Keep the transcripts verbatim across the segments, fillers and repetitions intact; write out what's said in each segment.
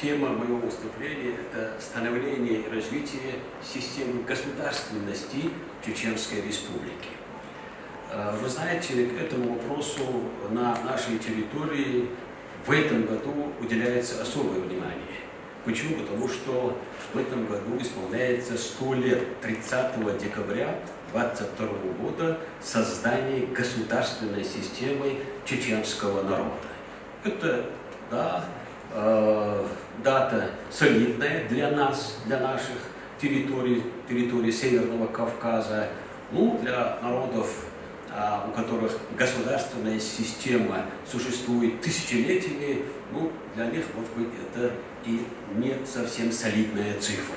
Тема моего выступления — это становление и развитие системы государственности Чеченской Республики. Э, Вы знаете, к этому вопросу на нашей территории в этом году уделяется особое внимание. Почему? Потому что в этом году исполняется сто лет, тридцатого декабря двадцать второго года, создания государственной системы чеченского народа. Это, да, э, дата солидная для нас, для наших территорий, территорий Северного Кавказа. Ну, для народов, а, у которых государственная система существует тысячелетиями, ну, для них, может быть, это и не совсем солидная цифра.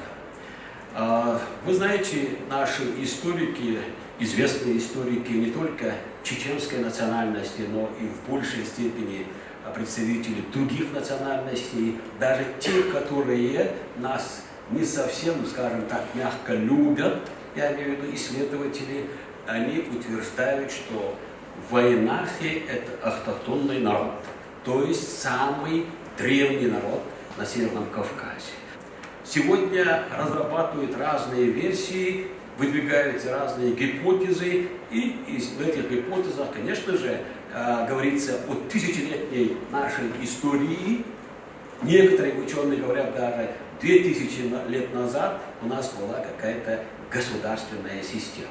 А, Вы знаете, наши историки, известные историки не только чеченской национальности, но и в большей степени, а, представители других национальностей, даже те, которые нас не совсем, скажем так, мягко любят, я имею в виду исследователи, они утверждают, что вайнахи — это автохтонный народ, то есть самый древний народ на Северном Кавказе. Сегодня разрабатывают разные версии, выдвигаются разные гипотезы, и из, в этих гипотезах, конечно же, э, говорится о тысячелетней нашей истории. Некоторые ученые говорят, даже две тысячи на- лет назад у нас была какая-то государственная система.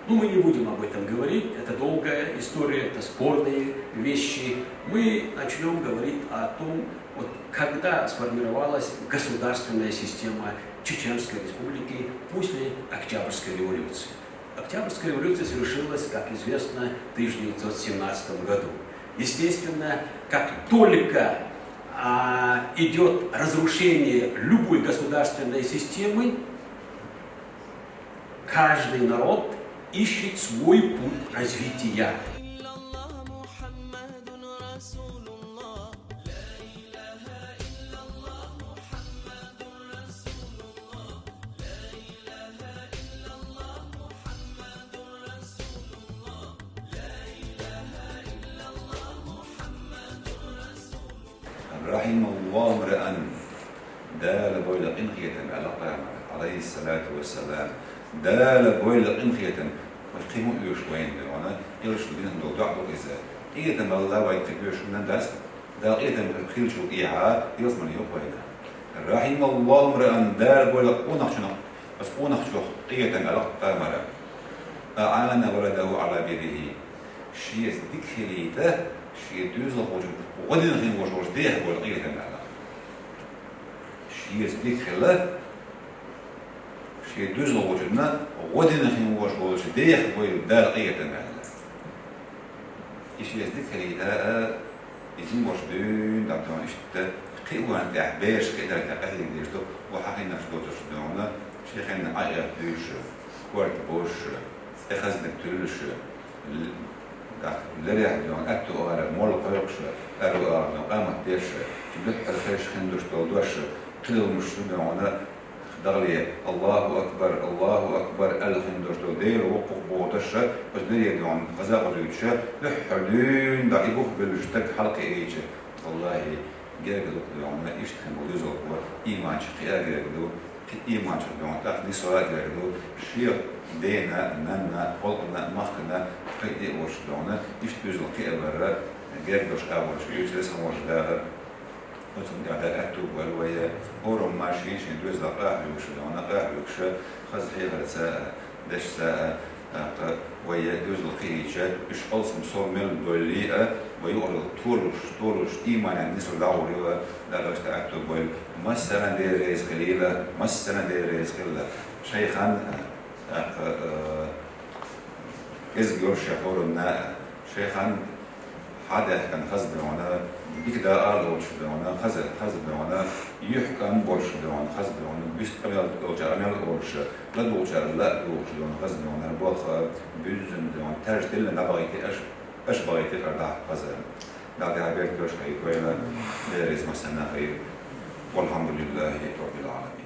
Ну, мы не будем об этом говорить, это долгая история, это спорные вещи. Мы начнем говорить о том, вот, когда сформировалась государственная система Чеченской Республики после Октябрьской революции. Октябрьская революция совершилась, как известно, в тысяча девятьсот семнадцатом году. Естественно, как только, а, идет разрушение любой государственной системы, каждый народ ищет свой путь развития. رحم الله امرأ. Дала бойла къинхетам, аьлла Пайхамара, عليه الصلاة والسلام. Дала бойла къинхетам. Вай кхин хӀун оьшу вайна дуьхьал, илаш ду динах долу дуьхьа ду иза. Къинхетам Алла вай кхин оьшу хӀуманна дац. Дала къинхетам хилчул тӀехьа, ялсамани юкъа вайна. رحم الله امرأ, Дала бойла къонахчунах, аса къонахчох къинхетам, аьлла Пайхамара. أعان ولده على بره. Шеца дика хилийта, шен доьзалхочун гӀо дина хин волуш волчу дех бойла къинхетам, аьлла. Шеца дика хила, шен доьзалхочунна гӀо дина хин волуш волчу дех бойла Дала къинхетам, аьлла. И шеца дика хилийта а, иза волуш дуьйна дӀа дуьхьал иштта кхин а ван тӀехь бераш кхин а дара тӀехь къахьийга дезаш ду, ван хьан хиннарш доцурш дуьхьал, шен хенна Ӏа а дуьйш, корта бозуш, тӀе хазнаг туьллуш, л-, тӀаккха лерехь дуьхьал аьтту ара молла кхойкхуш, аьрру ара дуьхьал къамат деш, дуьххьара хезаш хин долуш долу дош, кхидолмаш шу дуьхьал, дахале, «Аллаху акбар, Аллаху акбар» аьлла хин долуш долу Дела воккхах боху дош, оцу лере дуьхьал хаза а кхозуьйтуш, дуьххьара дуьйна дӀа и бух буьллуш стаг хьалакхиийча, валлахӀи, герга ду-кх дуьхьал, иштта хин болу доьзалхо ийманчех кхиа а герга ду, кхин ийманчех дуьхьал тӀаккха нисва а герга ду, шен дена, нанна, халкъана, махкана кхин а тӀе а волуш дуьхьал, иштта доьзал кхиа а бара, герга долуш а волуш, юьйцу деза хӀун волуш дахар. Оцунна тӀехь Дала аьтту бойла вай, хӀораммо шен-шен доьзалх къахьоьгуш дуьхьал, къахьоьгуш, хаза хьехарца а, дешца а, тӀаккха вай доьзал кхиийча, уьш алсам сов мел боллий а, вай юкъаралла толуш, толуш, ийманехь нисур дӀагӀур ю а, Дала оцунна тӀехь аьтту бойла. Массарна Дела реза хилийла, массарна Дела реза хилла. Шайханна а, тӀаккха, а, кӀезиг йолуш шайн хӀораммо а, шайханна хьадаьхкина хаза дуьхьал, дика дакъа а лоцуш дуьхьал, хаза, хаза дуьхьал, юьхькӀам болуш дуьхьал, хаза дуьхьал, буьста къамел долчара къамел а олуш, ладугӀучара ла а дугӀуш дуьхьал, хаза дуьхьал, болх а, буьззина дуьхьал, таж тиллина дӀабахийти аша, аша бахийти кхара дахьа хаза. Дала тӀехь беркат йолуш хилийта вайна, Дела реза массарна хилийла. والحمد لله رب العالمين.